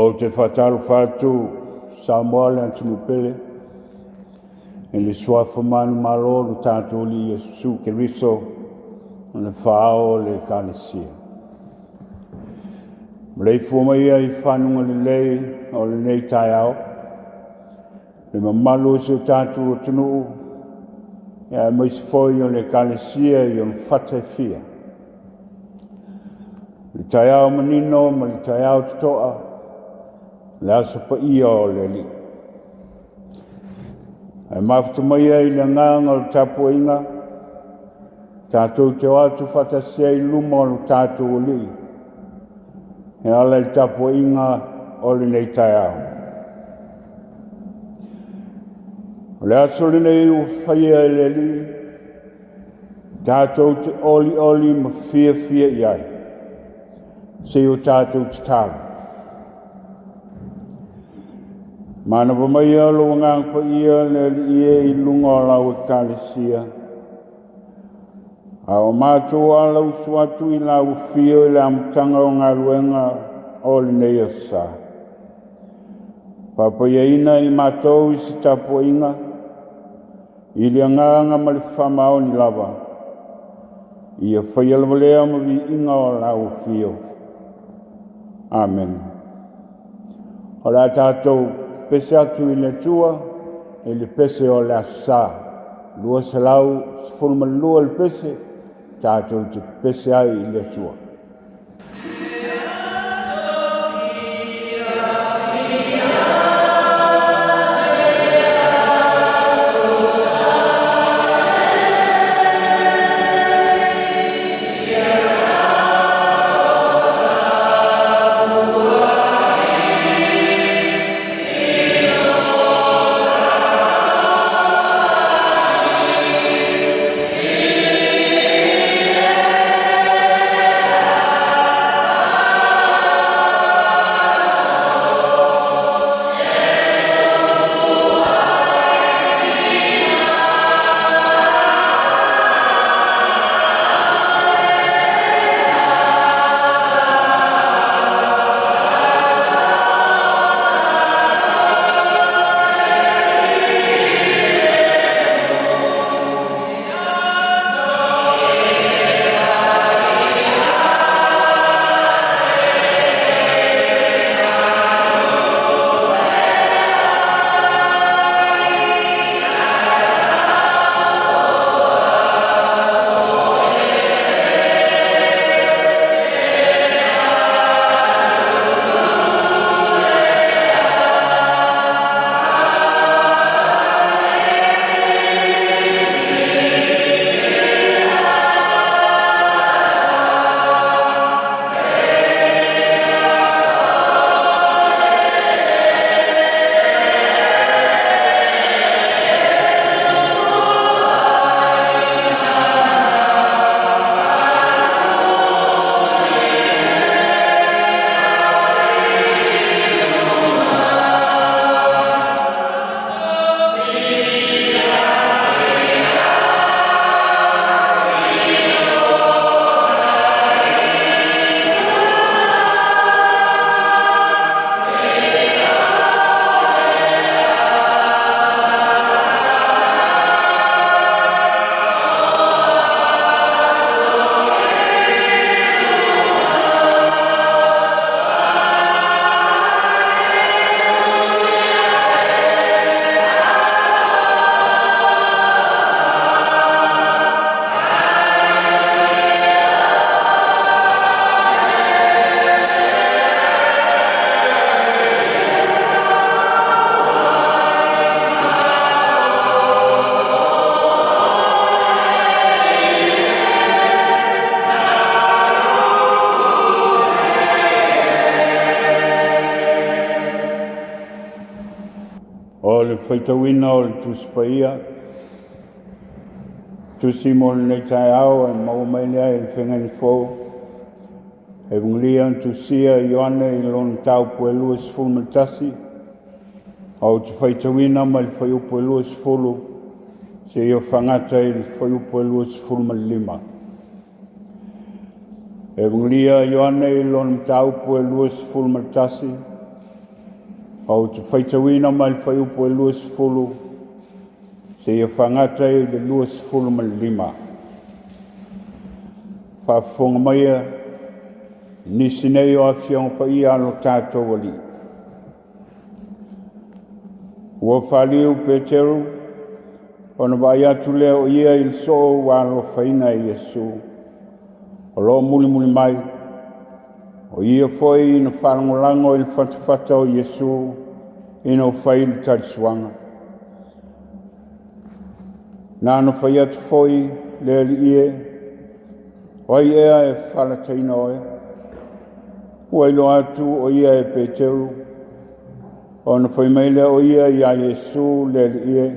Ou te faatalofa atu Samoa le atunuu pele i le suafa manumalo o lo tatou Alii Iesu Keriso o le Faaao o le Ekalesia. Maleifua maia i fanuga lelei o lenei taeao, le mamalu o si o tatou atunuu, aemaise foi o le Ekalesia i ona fata e fia. Le taeao manino ma le taeao totoa, le aso paia o le Alii. Ae mafuta maia i le agaga o le tapuaiga, tatou te o atu faatasi ai i luma o lo tatou Alii, e ala i le tapuaiga o lenei taeao. O le aso lenei ua faia e le Alii, tatou te olioli ma fiafia i ai, se i o tatou tatalo. Manava maia lou Agaga Paia le Alii e i luga o lau Ekalesia, a o matou alausu atu i lau afio i le amataga o galuega o lenei aso sa. Faapaiaina i matou i se tapuaiga, i le agaga ma le faamaoni lava, ia faia lava lea ma viiga o lau afio. Amene. O le a tatou pese atu i le Atua i le pese o le Aso Sa. 212 le pese, tatou te pese ai i le Atua. O le faitauina o le Tusi Paia, Tusi mo lenei taeao e maua mai lea i le Feagaiga Fou, Euangelia na tusia e Ioane i lona mataupu e 21, ou te faitauina mai le fuaiupu e 20 seia faagata i le fuaiupu e 25. Euangelia Ioane i lona mataupu e 21. Ou te faitauina mai le fuaiupu e 20 seia faagata i le 25. Faafofoga maia nisi nei o Afioga Paia a lo tatou Alii. Ua faaliu Peteru ona vaai atu lea o ia i le soo ua alofaina e Iesu, o lo o mulimuli mai, o ia foi na faalagolago i le fatafata o Iesu ina ua fai le talisuaga. Na ona fai atu foi le Alii e, o ai ea e falataina oe? Ua iloa atu o ia e Peteru, ona fai mai lea o ia iā Iesu le Alii e,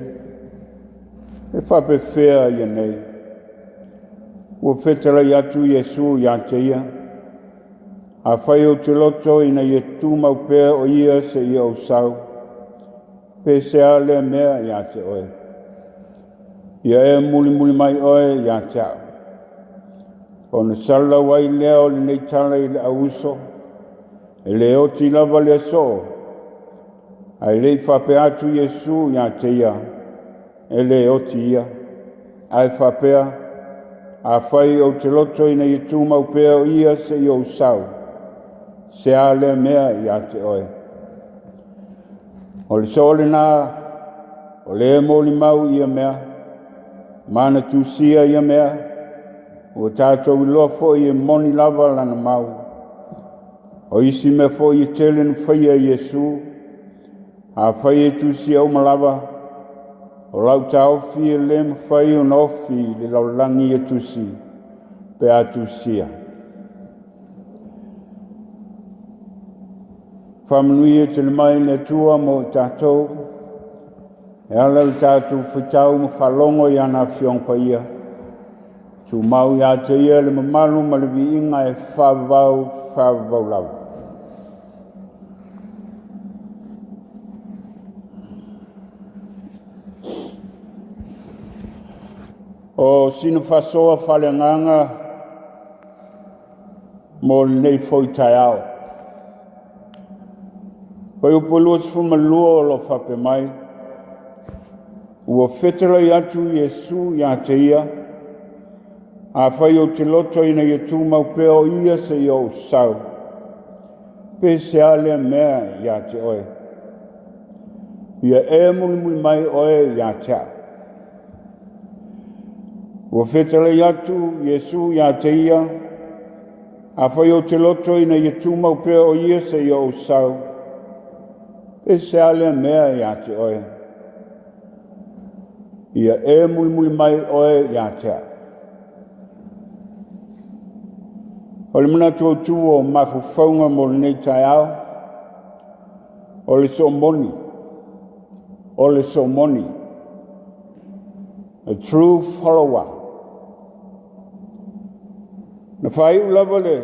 e faapefea ia nei? Ua fetalai atu Iesu ia te ia, Afai ou te loto ina ia tumau pea o ia seia ou sau, pe sea lea mea ia te oe? Ia e mulimuli mai oe ia te au. Ona salalau ai lea o lenei tala i le auuso, e le oti lava le soo, ae le i faapea atu Iesu ia te ia, e le oti ia. Ae faapea, afai ou te loto ina ia tumau pea o ia seia ou sau, sea lea mea ia te oe. O le soo lena, o le molimau ia mea, ma na tusia ia mea, ua tatou iloa foi e moni lava lana mau. O isi mea foi e tele na faia e Iesu, afai e tusia uma lava, o lau taofi e le mafai ona ofi i le lalolagi ia tusi, pe a tusia. Faamanuia tele mai le Atua mo i tatou, e ala i le tatou faitau ma faalogo i ana Afioga Paia, tumau ia te ia le mamalu ma le viiga e faavavau, faavavau lava. O sina faasoa faaleagaga mo lenei foi taeao. Fuaiupu 22 o lo o faapea mai, Ua fetalai atu Iesu ia te ia, afai ou te loto ina ia tumau pea o ia seia ou sau, pe sea lea mea ia te oe? Ia e mulimuli mai oe ia te au. Ua fetalai atu Iesu ia te ia, afai ou te loto ina ia tumau pea o ia seia ou sau, pe sea lea mea ia te oe? Ia e mulimuli mai oe ia te au. O le manatu autu o mafaufauga mo lenei taeao, o le soomoni, o le soomoni, a true follower. Na faaiu lava le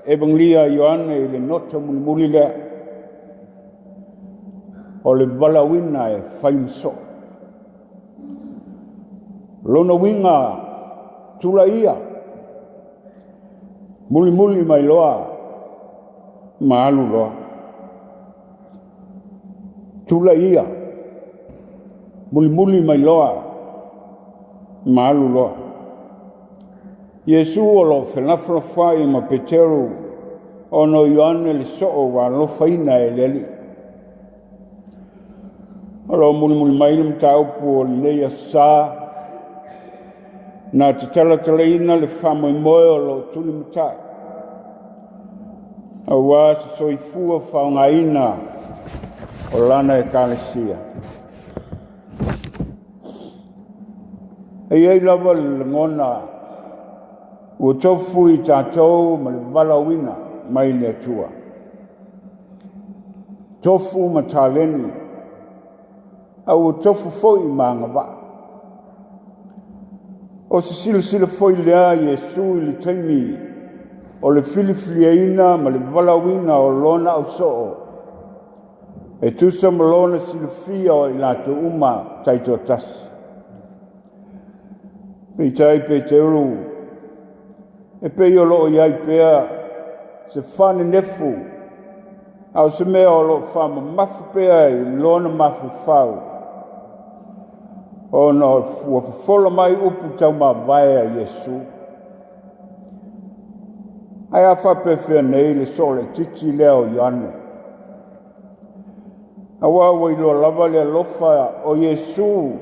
Evagelia a Ioane i le nota mulimuli lea, o le valaauina e fai ma soo. Lona uiga, tulaia, mulimuli mai loa ma alu loa. Tulaia, mulimuli mai loa ma alu loa. Iesu o lo o felafolafoai ma Peteru ona o Ioane le soo ua alofaina e le Alii. O lo o mulimuli mai le mataupu o lenei aso Sa, na te talatalaina le faamoemoe o lo o tulimatai, aua se soifua faaaogaina o lana Ekalesia. E i ai lava le lagona ua tofu i tatou ma le valaauina mai le Atua. Tofu ma taleni, a ua tofu foi ma agavaa. O se silasila foi lea a Iesu i le taimi o le filifiliaina ma le valaauina o lona ausoo, e tusa ma lona silafia o i latou uma taitoatasi. Peitai Peteru, e pei o lo o i ai pea se faanenefu A o se mea o lo o faamamafa pea i lona mafaufau, ona ua fofola mai upu taumavae a Iesu. Ae a faapefea nei le soo laitiiti lea o Ioane? Aua ua iloa lava le alofa o Iesu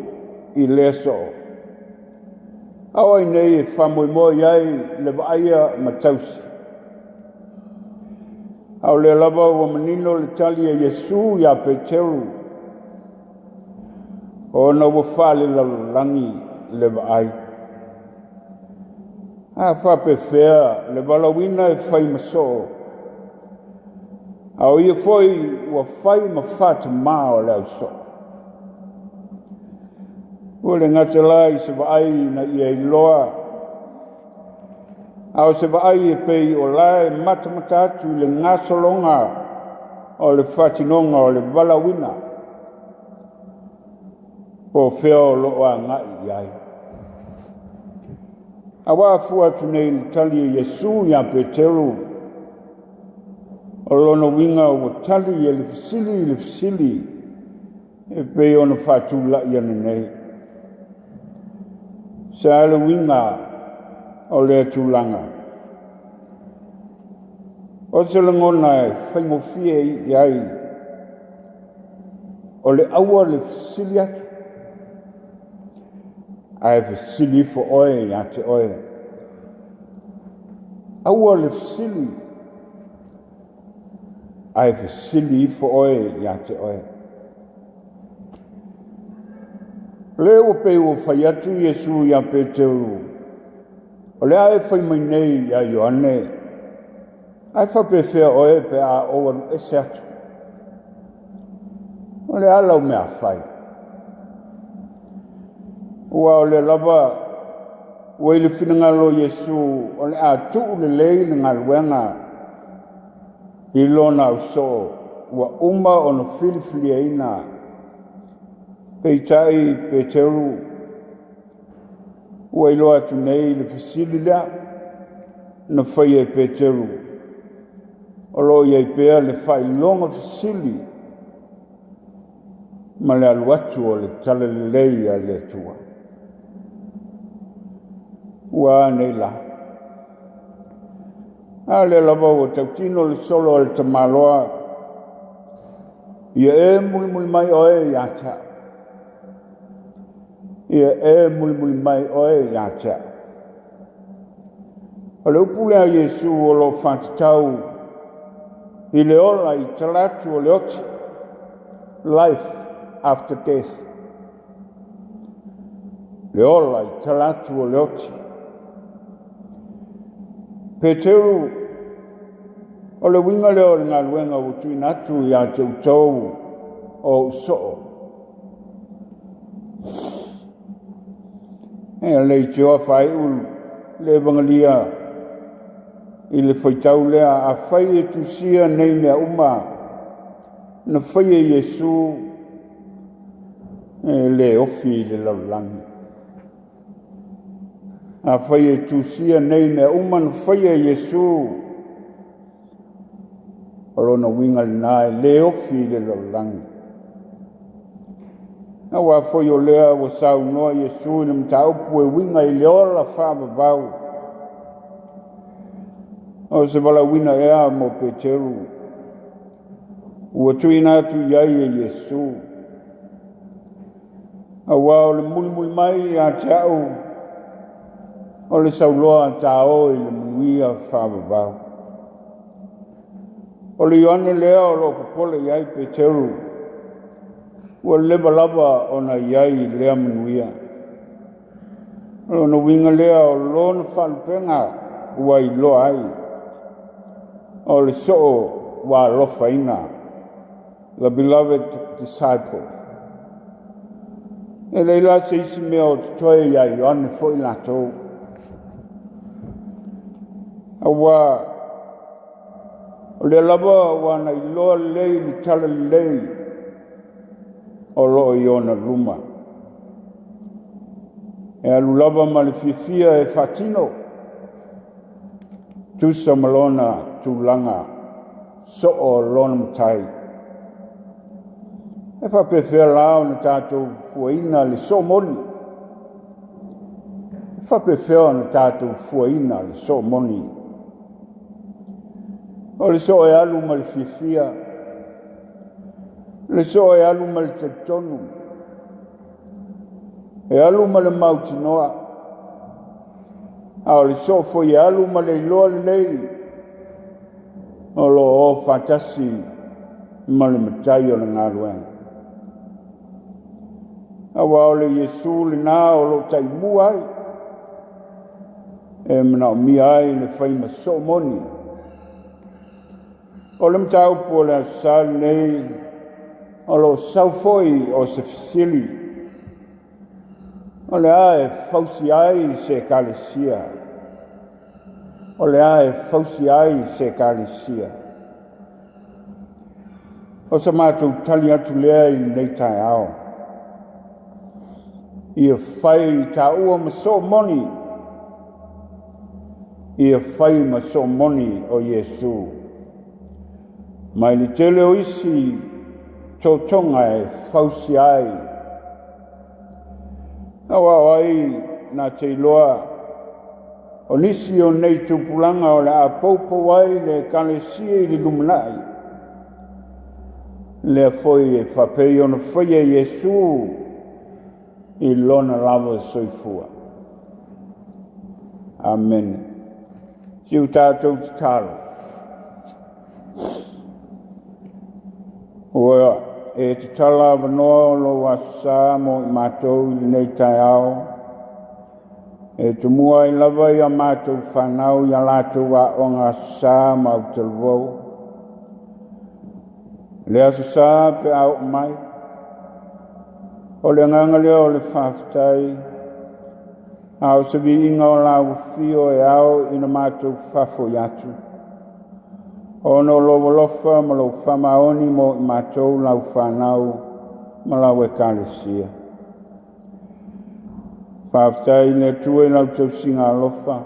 i lea soo. A o ai nei e faamoemoe i ai le vaaia ma tausi? A o lea lava ua manino le tali a Iesu iā Peteru, ona ua faalelalolagi le vaai. A faapefea le valaauina e fai ma soo, a o ia foi ua fai ma faatamā o le ausoo. Ua le gata la i se vaai ina ia iloa, a o se vaai e pei o la e matamata atu i le gasologa o le faatinoga o le valaauina, po o fea o lo o agai i ai. Aua a fua atu nei i le tali a Iesu iā Peteru, o lona uiga ua tali e le fesili i le fesili e pei ona faatulai ananei. Sa le uiga o lea tulaga. O se lagona e faigofie i ai, o le aua le fesili atu, ae fesili ifo oe ia te oe. Aua le fesili, ae fesili ifo oe ia te oe. O lea ua pei ua fai atu Iesu iā Peteru, o le a e fai mai nei iā Ioane, ae faapefea oe pe a ou alu ese atu? O le a lau mea fai? Aua o lea lava ua i le finagalo o Iesu o le a tuu lelei le galuega i lona ausoo ua uma ona filifiliaina. Peitai Peteru ua iloa atu nei le fesili lea na faia e Peteru, o lo o i ai pea le faailoga fesili ma le alu atu o le talalelei a le Atua. Ua a nei la? A lea lava ua tautino le solo a le tamaloa, ia e mulimuli mai oe ia te au. Ia e mulimuli mai oe ia te au. O le upu lea a Iesu o lo o faatatau i le ola i tala atu o le oti, life after death. Le ola i tala atu o le oti. Peteru, o le uiga lea o le galuega ua tuuina atu ia te outou o ou soo. E leitioa faaiu le Evagelia i le faitau lea, afai e tusia nei mea uma na faia e Iesu, e le ofi i le lalolagi. Afai e tusia nei mea uma na faia e Iesu, O lona uiga lena e le ofi i le lalolagi. Aua foi o lea ua saunoa Iesu i le mataupu e uiga i le ola faavavau. O se valaauina ea mo Peteru ua tuuina atu i ai e Iesu. Aua o le mulimuli mai ia te au, o le sauloa tao i le manuia faavavau. O le Ioane lea o lo o popole i ai Peteru, ua leva lava ona i ai i lea manuia. O lona uiga lea o lona faalupega ua iloa ai, o le soo ua alofaina, the beloved disciple. E leai la se isi mea o totoe iā Ioane foi latou. Aua o lea lava ua na iloa lelei le talalelei o lo o i ona luma. E alu lava ma le fiafia e faatino, tusa ma lona tulaga. Soo o lona Matai. E faapefea la ona tatou fuaina le soo moni? E faapefea ona tatou fuaina le soo moni? O le soo e alu ma le fiafia, le soo e alu ma le talitonu, e alu ma le mautinoa, a o le soo foi e alu ma le iloa lelei o lo o o faatasi ma le Matai o le galuega. Aua o le Iesu lena o lo o taimua ai, e manaomia ai le fai ma soo moni. O le mataupu o le Aso Sa lenei, o lo o sau foi o se fesili, o le a e fausia ai se Ekalesia? O le a e fausia ai se Ekalesia? O sa matou tali atu lea i lenei taeao. Ia fai taua ma soo moni. Ia fai ma soo moni o Iesu. Mai le tele o isi totoga e fausia ai. Aua o ai na te iloa o nisi o nei tupulaga o le a poupou ai le Ekalesia i le lumanai, lea foi e faapei ona faia Iesu i lona lava soifua. Amene. Si o tatou tatalo. Ua e tatala avanoa o lou Aso Sa mo i matou i lenei taeao, e tumua ai lava i a matou fanau i a latou aoga Aso Sa ma autalavou. Le Aso Sa pe a oo mai, o le agaga lea o le faafetai, a o se viiga o lau afio e ao ina matou faafoi atu. Ona o lou alofa ma lou faamaoni mo i matou lau fanau ma lau Ekalesia. Faafetai i le Atua i lau tausiga alofa,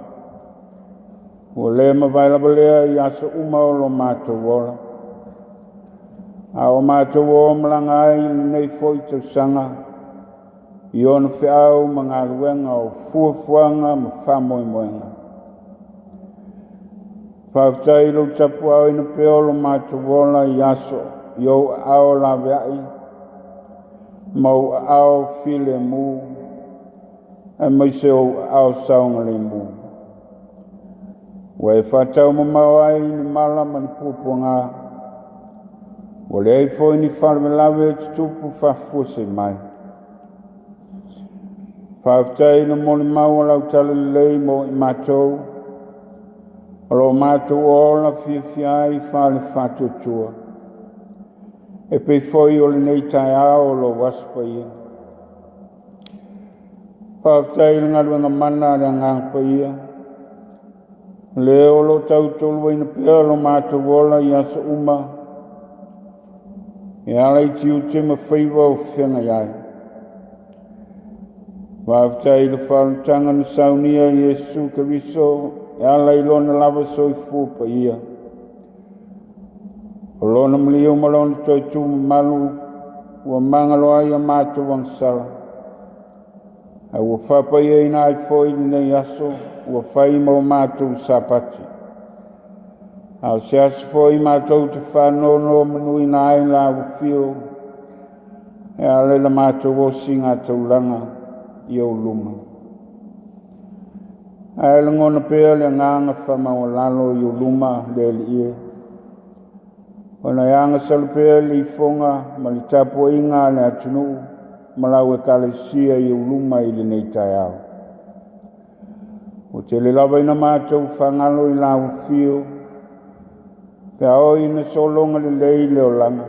ua le mavae lava lea i aso uma o lo matou ola. A o matou o malaga ai i lenei foi tausaga, i ona feau ma galuega o fuafuaga ma faamoemoega. Faafetai i lou tapuaaoina pea o lo matou ola i aso i ou aao laveai ma ou aao filemu, aemaise ou aao saogalemu. Ua e faataumamao ai ni mala ma ni puapuaga, ua leai foi ni faalavelave e tutupu faafuasei mai. Faafetai i le molimau a lau talalelei mo i matou, o lo matou ola fiafia ai faale-faatuatua, e pei foi o lenei taeao o lou Aso Paia. Faafetai i le galuega mana a le Agaga Paia, lea o lo o tautoluaina pea lo matou ola i aso uma, e ala i tiute ma faiva o feagai ai. Faafetai i le faaolataga na saunia e Iesu Keriso e ala i lona lava soifua paia. O lona maliu ma lona toe tumamalu ua magalo ai a matou agasala. A ua faapaiaina ai foi lenei aso ua fai ma o matou Sapati. A o se aso foi matou te faanonomanuina ai lau afio e ala i la matou osiga taulaga i ou luma. Ae lagona pea le agaga faamaualalo i ou luma le Alii e, ona e agasala pea le ifoga ma le tapuaiga a le atunuu ma lau Ekalesia i ou luma i lenei taeao. Ua tele lava ina matou fagalo i lau afio, pe a oo ina sologa lelei le olaga.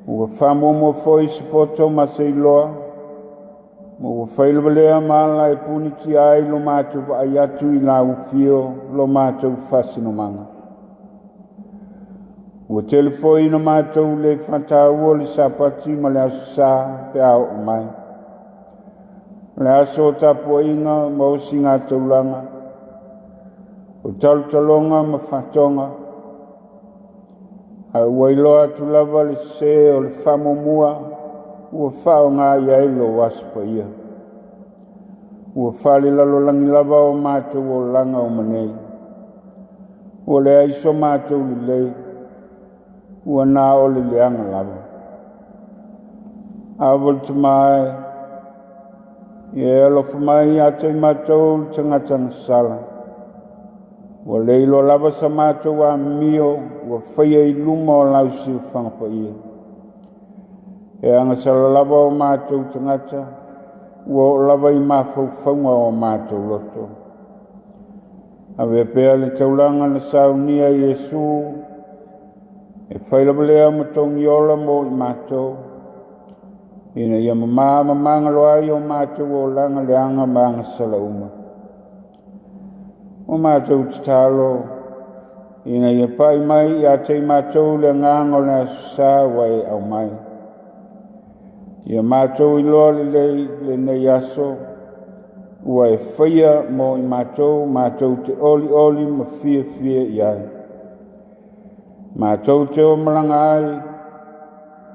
Ua faamuamua foi se poto ma se iloa, ma ua fai lava lea ma ala e punitia ai lo matou vaai atu i lau afio lo matou faasinomaga. Ua tele foi ina matou le faataua le Sapati ma le Aso Sa pe a oo mai. O le aso o tapuaiga ma osigataulaga, o talotaloga ma faatoga. Ae ua iloa atu lava le sese o le faamuamua ua faaaoga i ai lou aso paia. Ua faalelalolagi lava o matou olaga uma nei. Ua leai so matou lelei, ua na o le leaga lava. Ava le Tama e, ia e alofa mai ia te i matou le tagata agasala. Ua le iloa lava sa matou amio ua faia i luma o lau silafaga paia. E agasala lava o matou tagata, ua oo lava i mafaufauga o matou loto. Avea pea le taulaga na saunia e Iesu, e fai lava lea ma togiola mo i matou, ina ia mamā ma magalo ai o matou olaga leaga ma agasala uma. O matou tatalo, ina ia pai mai ia te i matou le agaga o le Aso Sa ua e aumai. Ia matou iloa lelei lenei aso, ua e faia mo i matou, matou te olioli ma fiafia i ai. Matou te o malaga ai,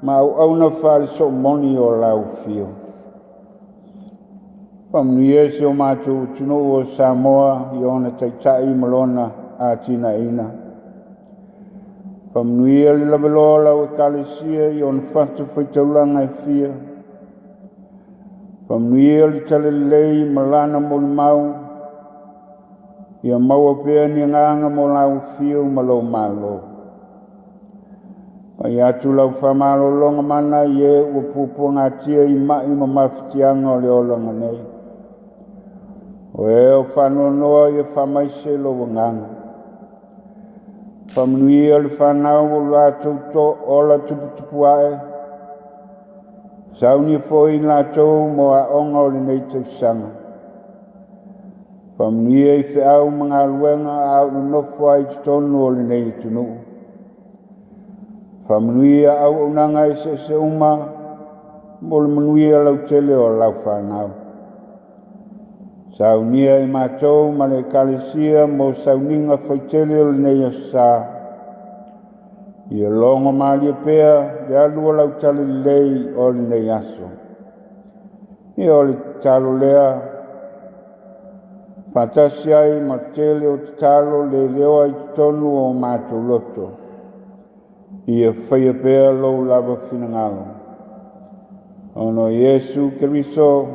ma auauna faale-soomoni o lau afio. Faamanuia si o matou atunuu o Samoa i ona taitai ma lona atinaeina. Faamanuia le lavaloa o lau ekalesia i ona fatafaitaulaga e fia. Faamanuia le talalelei ma lana molimau, ia maua pea ni agaga mo lau afio ma lou malo. Fai atu lau faamalologa mana i e ua puapuagatia i mai ma mafatiaga o le olaga nei. O e o faanoanoa ia faamaise lou agaga. Faamanuia le fanau o latou to ola tuputupu ae. Saunia foi i latou mo aoga o lenei tausaga. Faamanuia i feau ma galuega a o nonofo ai i totonu o lenei atunuu. Faamanuia auaunaga eseese uma mo le manuia lautele o lau fanau. Saunia i matou ma le ekalesia mo sauniga faitele o lenei aso sa. Ia logo malie pea le alu o lau talalelei o lenei aso. Ia o le tatalo lea faatasi ai ma tele o tatalo le leoa i totonu o matou loto. Ia faia pea lou lava finagalo. Ona o Iesu Keriso,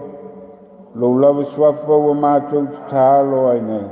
lou lava suafa ua matou tatalo ai nei.